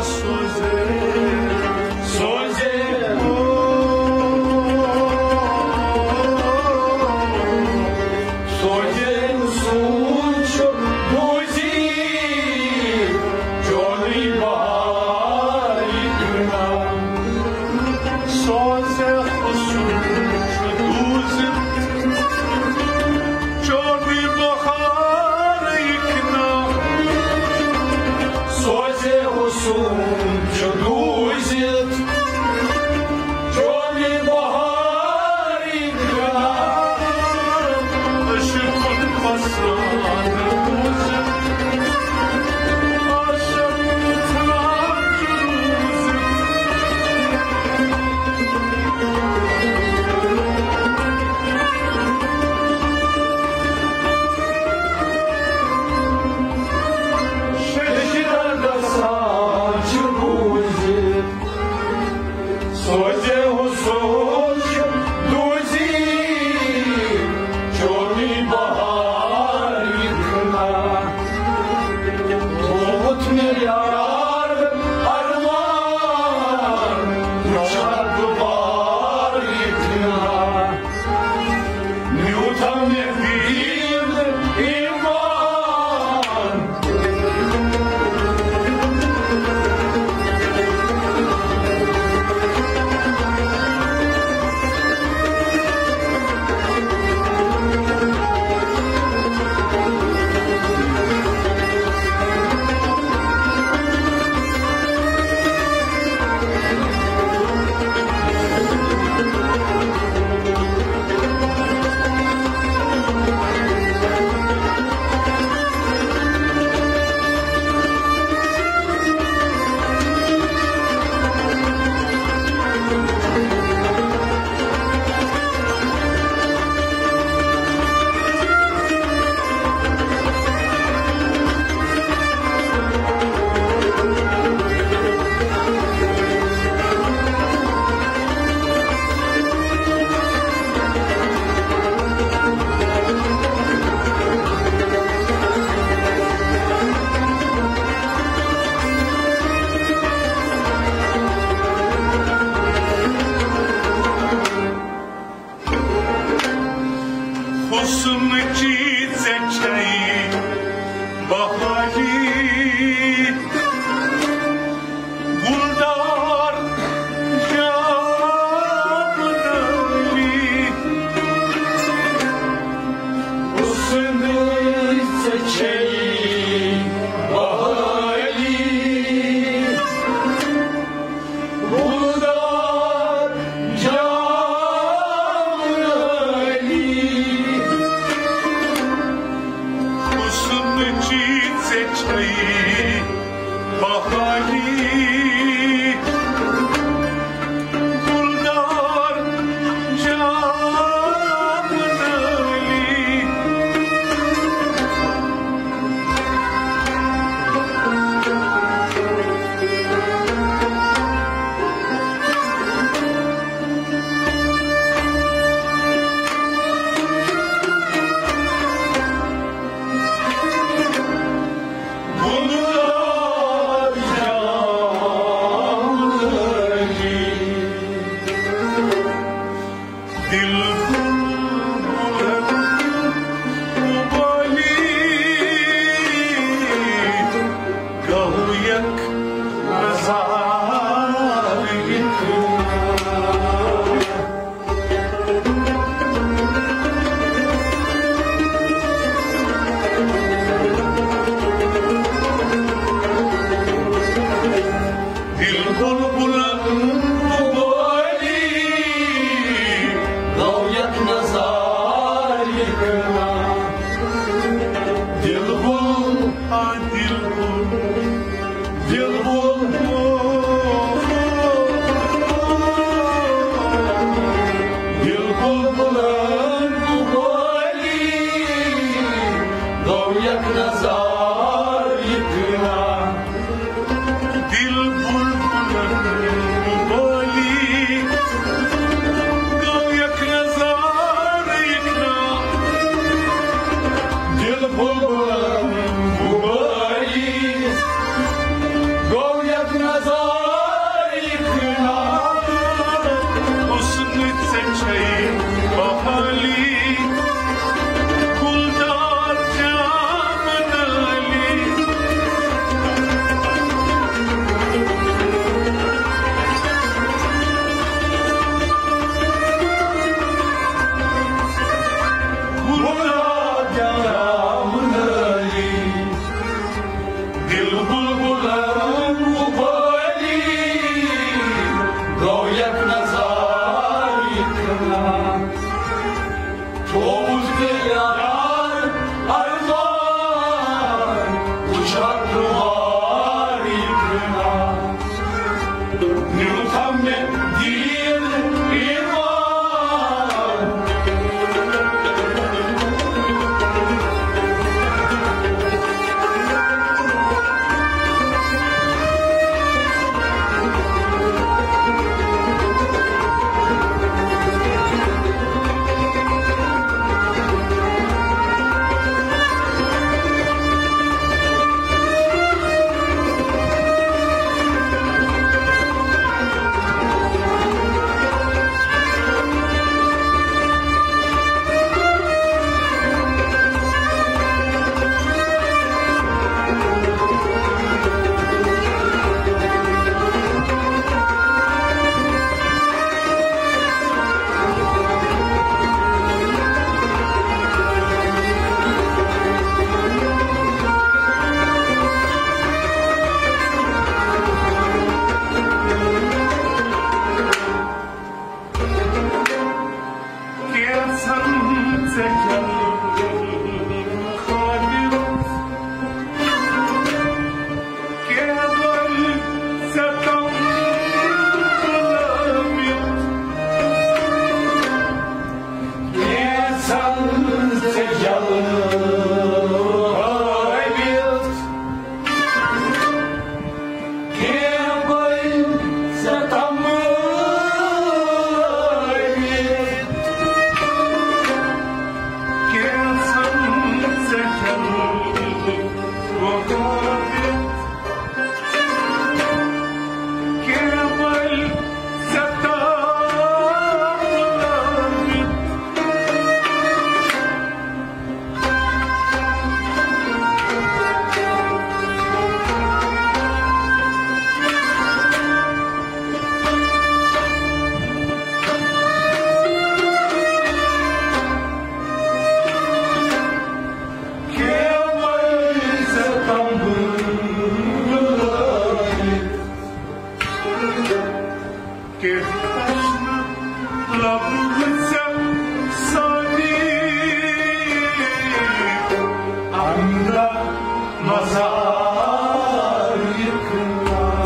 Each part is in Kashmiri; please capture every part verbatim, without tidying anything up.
سوزے، سوزے، سوزے حسن چھُ دوٗزِتھ، چونُے بہار یہِ کٕنان۔ سوزے حسن چھُ دوٗزِتھ، چونُے بہار یہِ کٕنان۔ سوزے حسن چھُ دوٗزِتھ، چونُے بہار یہِ کٕنان۔ عشقُن فسان دوٗزِتھ، عاشق ژھان چھُ دوٗزِتھ۔ ششدر گژھان چھُ روٗزِتھ، سوزے حسن چھُ دوٗزِتھ، چونُے بہار یہِ کٕنان۔ تھوٚومُت مےٚ یار ارمان، وٕچھان دُبارٕ یہِ کٕنان۔ نیوٗتھا مےٚ دیٖن ایمان۔ حسن چی ژےٚ چھے بہاری، گُلدار جام نٲلی۔ حسن ژےٚ چھے بہاری، گُلدار جام نٲلی۔ حسن چی ژےٚ چھے بہاری، گُلدار جام نٲلی۔ دل بلبلن ابالی، گویک نظارِ کنار۔ دل بلبلن ابالی، گویک نظارِ کنار۔ دل بل، آ دل بل، دل بل، دل بلبلن ابالی، گویک نظارِ کنار۔ دل بلبلن ابالی، گویک نظارِ کنار۔ دل بلبلن ابالی، گویک سادی اندر مزار یکنا۔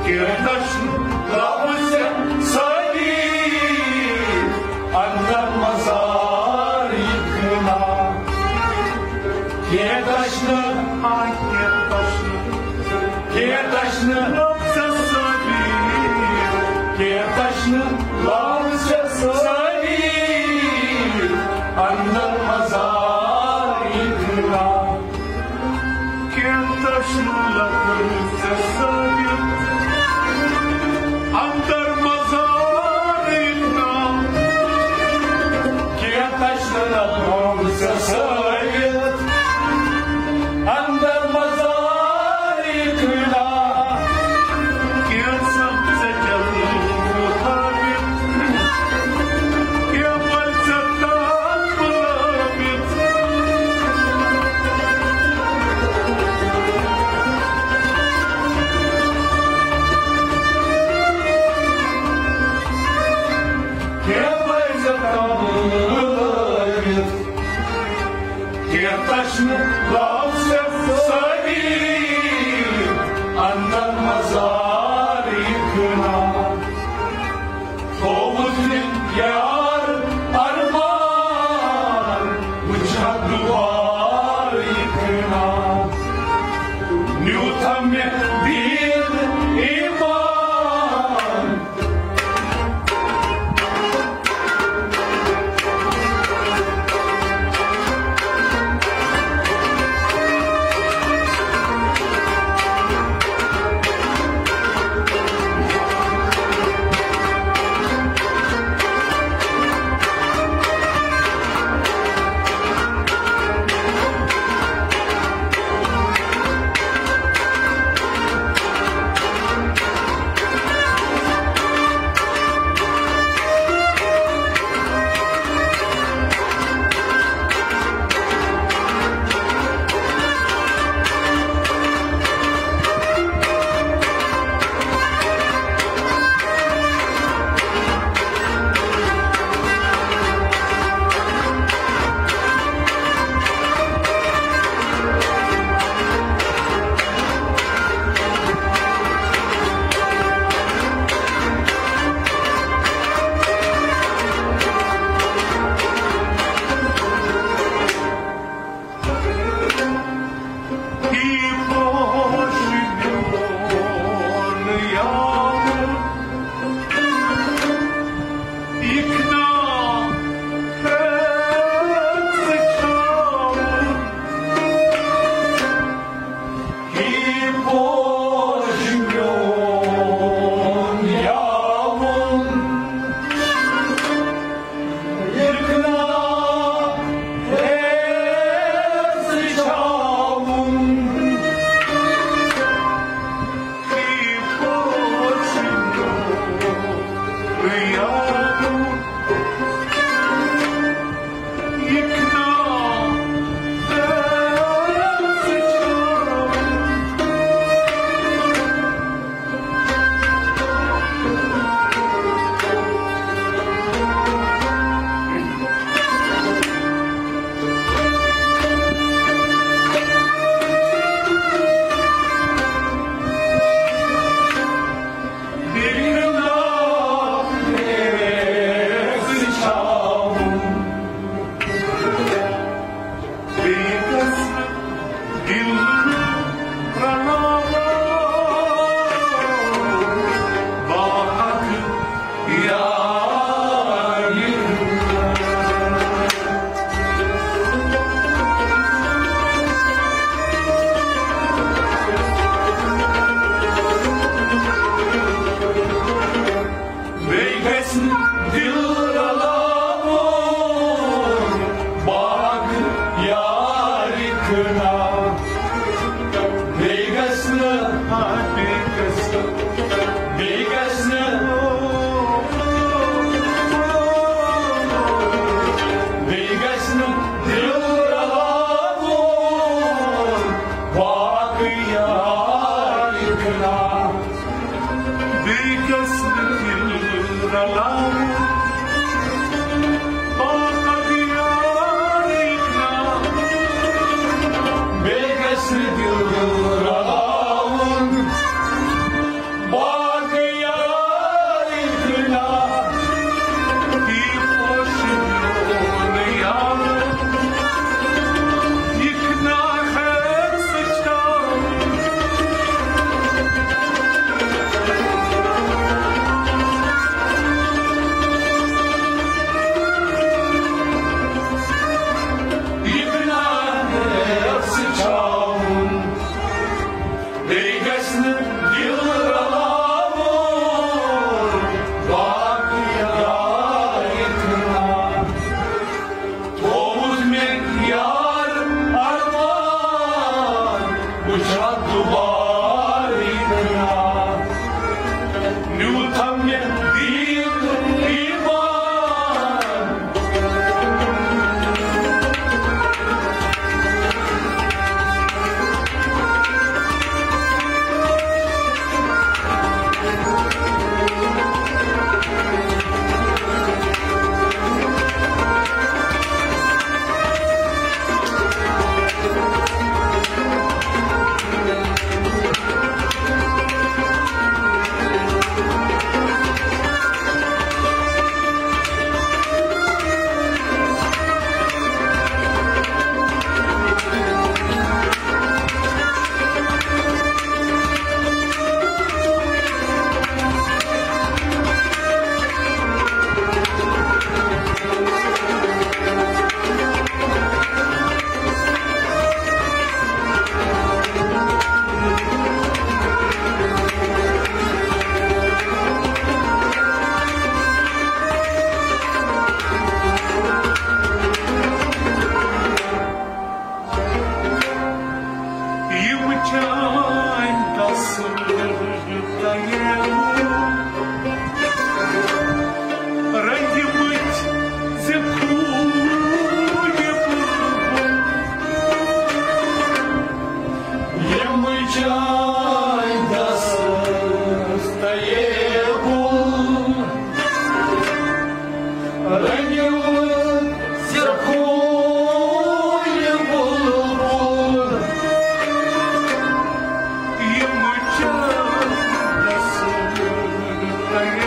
کیٛاہ تشنہٕ لفظ سٲری اندر مزار یکنا۔ کیٛاہ تشنہٕ، آ، کیٛاہ تشنہٕ، کیٛاہ تشنہٕ لفظ سٲری، کیٛاہ تشنہٕ لفظ سٲری اندر مزار یکنا۔ کیٛاہ تشنہٕ لفظ ژےٚ سۭتۍ اندر مزار یکنا۔ کیٛاہ تشنہٕ لفظ ژےٚ سۭتۍ اندر مزار یکنا۔ کیٛاہ سمجھے جلد مطابق، کیٛاہ پزِ تتھ بلٲوِتھ؟ کیٛاہ پزِ تتھ بلٲوِتھ؟ کیٛاہ تشنہٕ لفظ سٲری اندر مزار یکنا۔ تھووُتھ مےٚ یار ارمان، وٕچھِ ہا دُبارٕ یکنا۔ نیوٗتھا مےٚ دین ایمان۔ بیٚیہِ گژھِ نہٕ دِل رلاوُن باقٕے یارٕے تہٕ نا۔ یہِ پوشہِ میون یار، یہِ کنا خیر سُہ چھا؟ یہِ کنا خیر سُہ چھا؟ بیٚیہِ گژھِ نہٕ دِل رلاوُن باقٕے یار یِتھ کٔنۍ۔ تھوٚوُتھ مےٚ یار ارمان، وٕچھا دُبارٕ یِتھ کٔنۍ۔ نیوٗتھم مےٚ دیٖن ایمان۔ یِم چانۍ تصویر تۄہہِ رٔنگۍ مٕتۍ زِ خوٗنہِ بُلبُل۔ یِم چانۍ تصویر تۄہہِ رٔنگۍ مٕتۍ زِ خوٗنہِ بُلبُل۔ یِم چانۍ تصویر تۄہہِ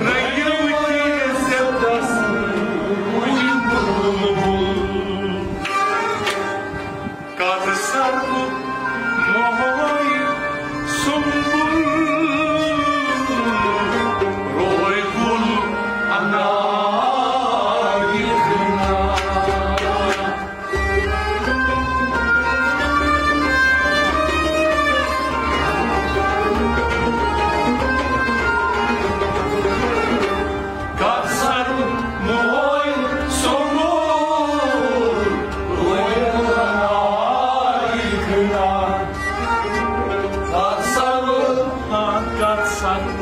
رٔنگۍ مٕتۍ زِ خوٗنہِ بُلبُل۔ کر سرو موہوے سنبل، روے گل انار یِتھ کٔنۍ۔ کر سرو موہوے سنبل، روے گل انار یِتھ کٔنۍ۔ کر سرو، ہاں، کر سرو،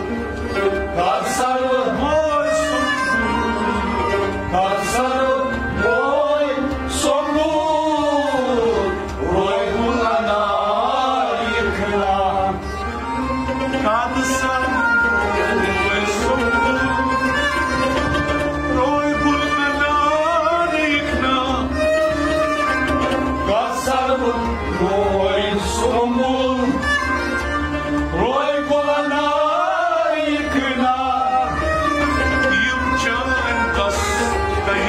کر سرو موہوے سنبل، کر سرو موہوے سنبل، روے گل انار یِتھ کٔنۍ۔ کد سا روے سنبل، روے گل انار یِتھ کٔنۍ۔ کد سا روے سنبل، روے گل انار یِتھ کٔنۍ۔ یِم چانۍ تصویر تۄہہِ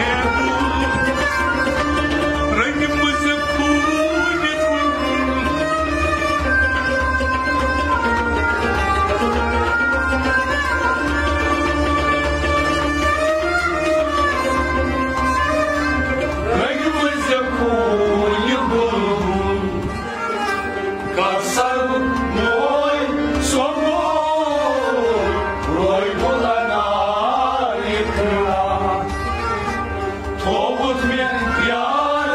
رٔنگۍ مٕتۍ زِ خوٗنہِ بُلبُل۔ رٔنگۍ مٕتۍ زِ خوٗنہِ بُلبُل۔ کر سا ہووُتھ مےٚ یار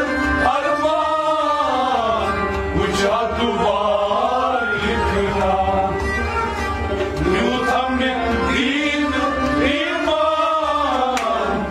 ارمان، وٕچھا دوبارٕ یہِ کٔنا۔ نیوٗتھم مےٚ دیٖن ایمان۔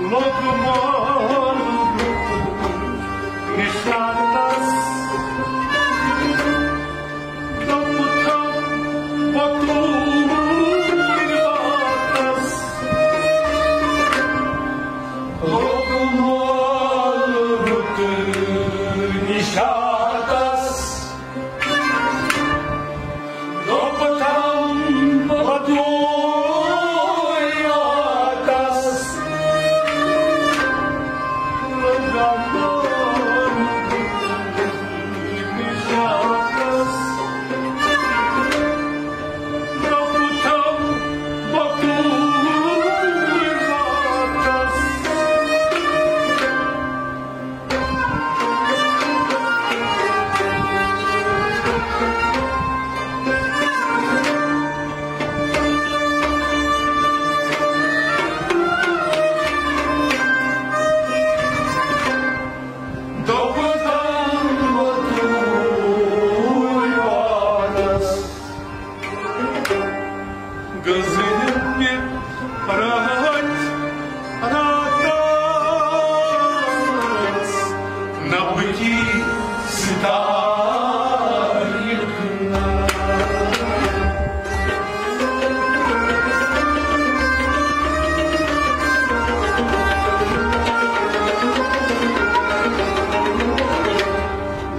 لوٚگ مول نِشانَس، دوٚپُتھم پوٚتُے واتَس۔ لوٚگ مول رُت نِشانَس۔ دوٚپُتھم پوٚتُے واتَس۔ دوٚپُتھم پوٚتُے واتَس۔ گٔنزرِ مےٚ راتھ راتس نبکی ستارِ۔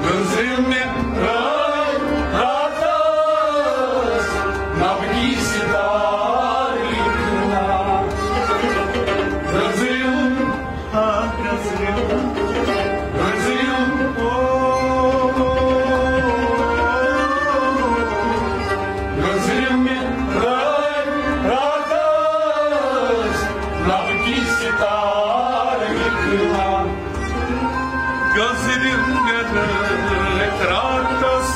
گٔنزرِ مےٚ راتھ راتس نبکی ستارِ۔ گٔنزرِ، آ، گٔنزرِ، گٔنزرِ، او، گٔنزرِ مےٚ راتھ راتس نبکی ستارِ۔ گٔنزرِ مےٚ رٲتۍ راتس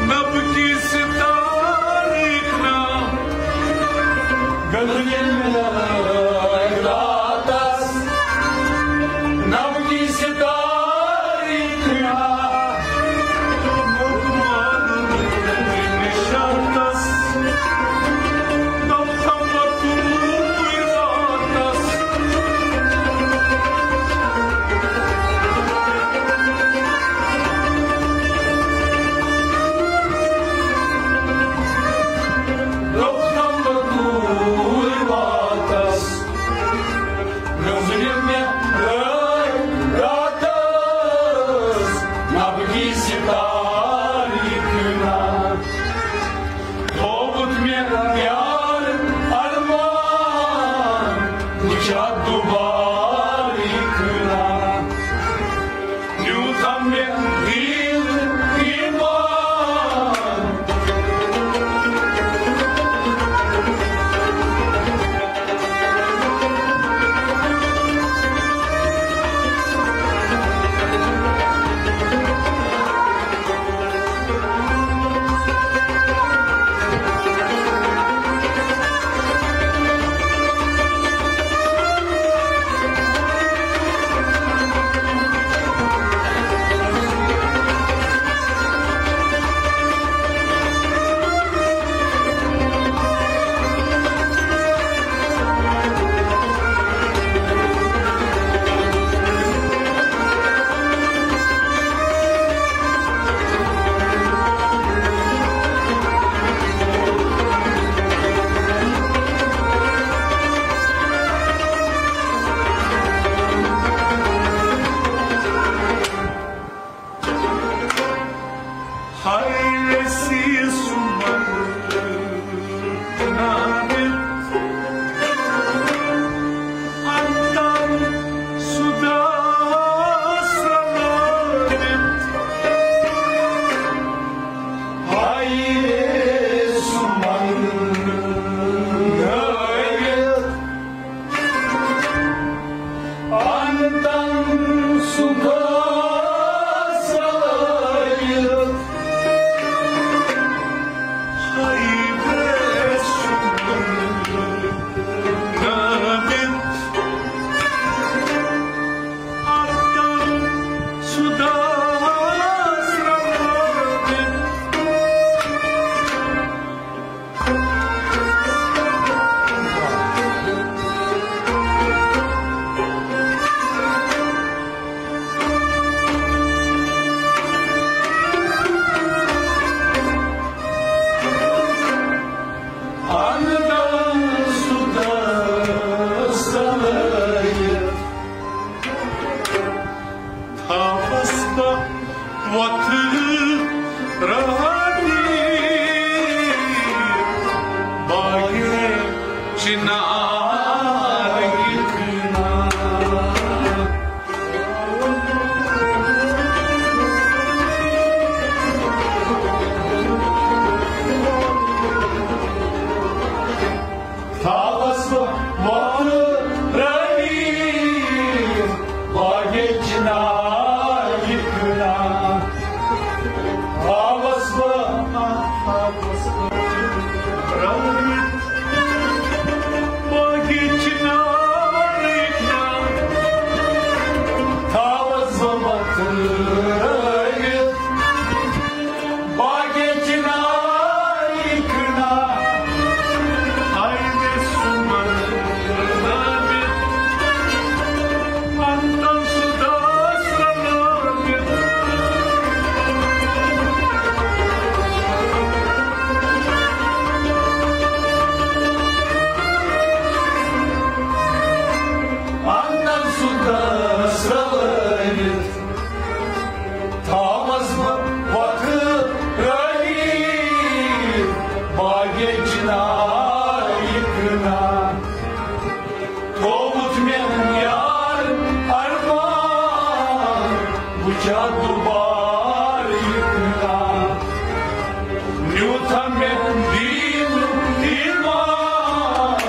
نبکی ستارِ۔ گٔنزرِ مےٚ رٲتۍ راتس نبکی ستارِ۔ گٔنزرِ مےٚ رٲتۍ راتس نبکی ستارِ۔ ہووُتھ مےٚ یار ارمان، وٕچھا دوبارٕ یہِ کٔنا۔ نیوٗتھم مےٚ دیٖن ایمان۔ یہِ چنار یہِ کنار، تھووُتھ مےٚ یار ارمان، بہٕ کیٛاہ دُبار یہِ کنار، نیوٗتھا مےٚ دیٖنُک ایمان۔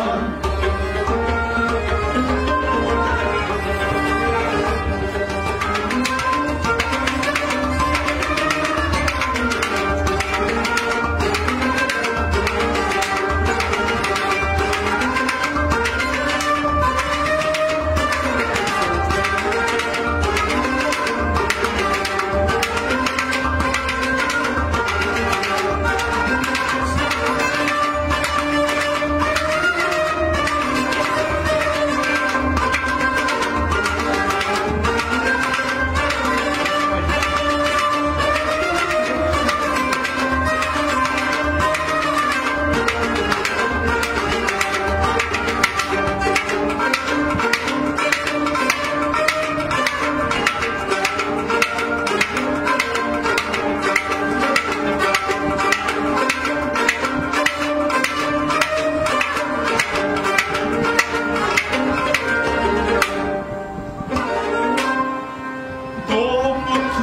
دوٚپُتھ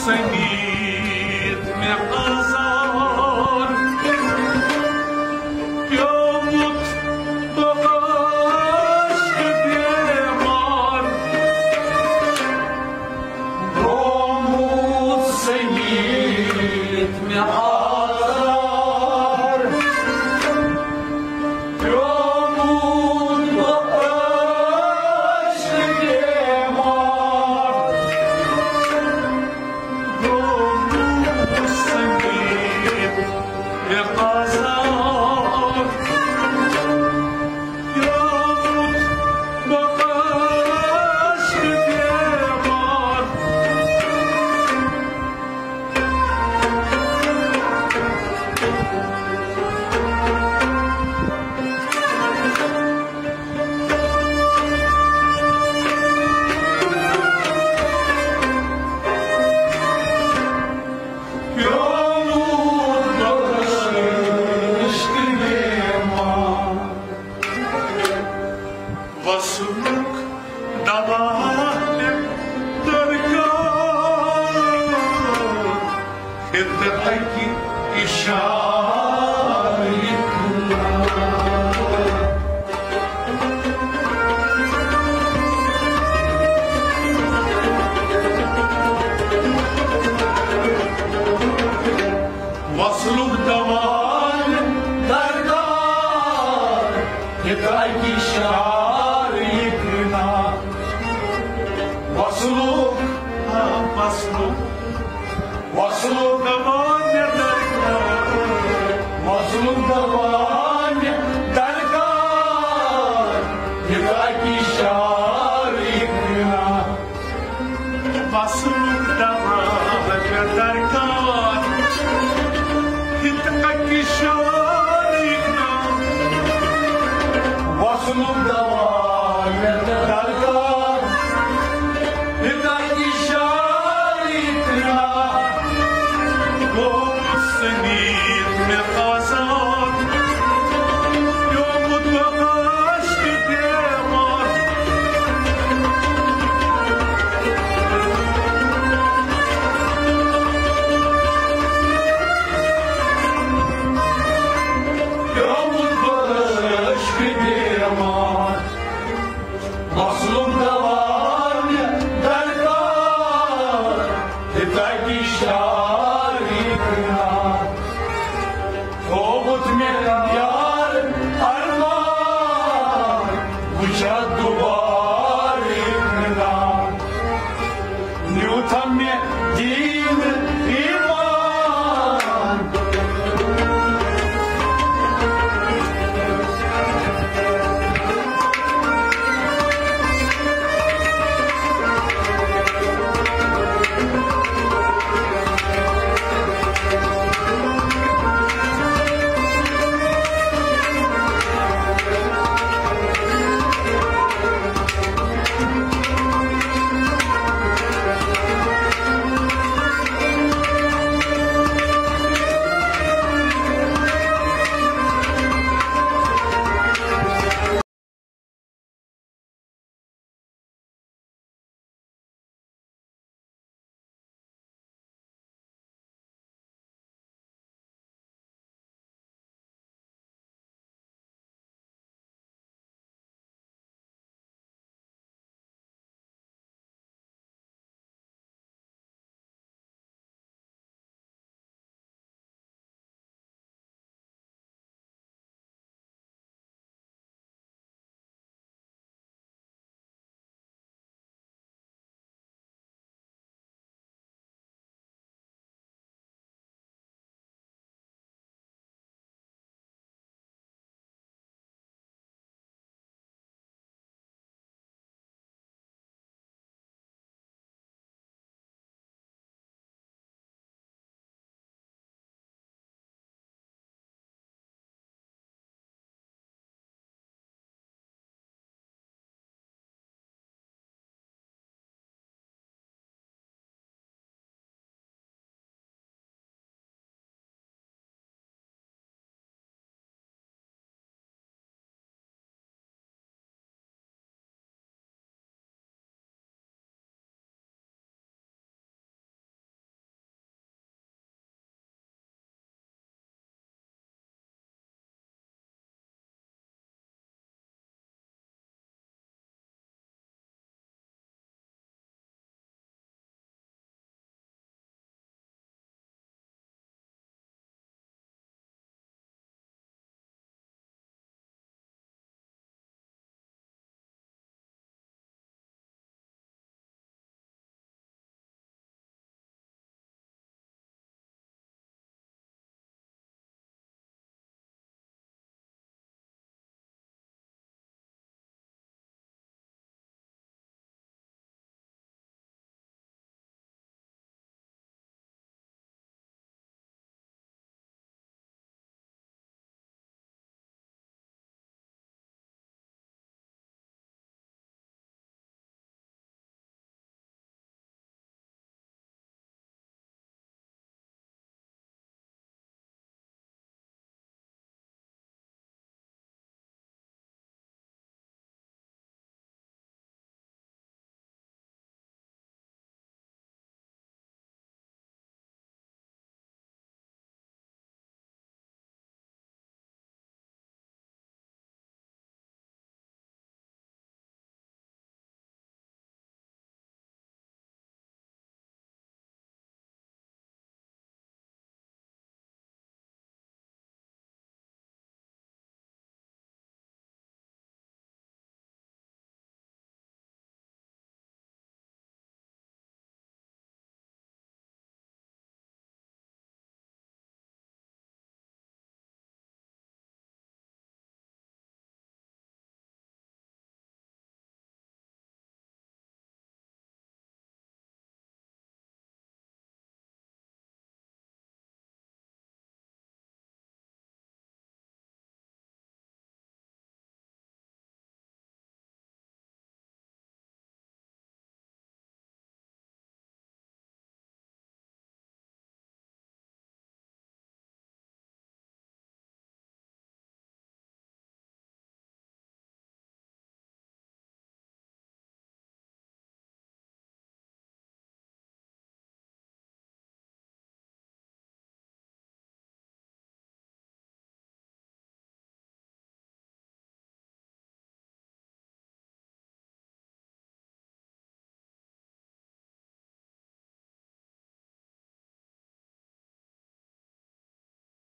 سنگیت مےٚ آزار، پیومُت بہٕ عشقہٕ بیمار۔ گوٚمُت سنگیت مےٚ آزار، پیومُت بہٕ عشقہٕ بیمار۔ گوٚمُت سنگیت مےٚ آزار، پیومُت بہٕ عشقہٕ بیمار۔ پیومُت بہٕ عشقہٕ بیمار۔ وصلُک دوالہِ درکار، ہیٚتھ اَکہِ اِشارٕ یہِ کنار۔ وصلُک دوالہِ درکار، ہیٚتھ اَکہِ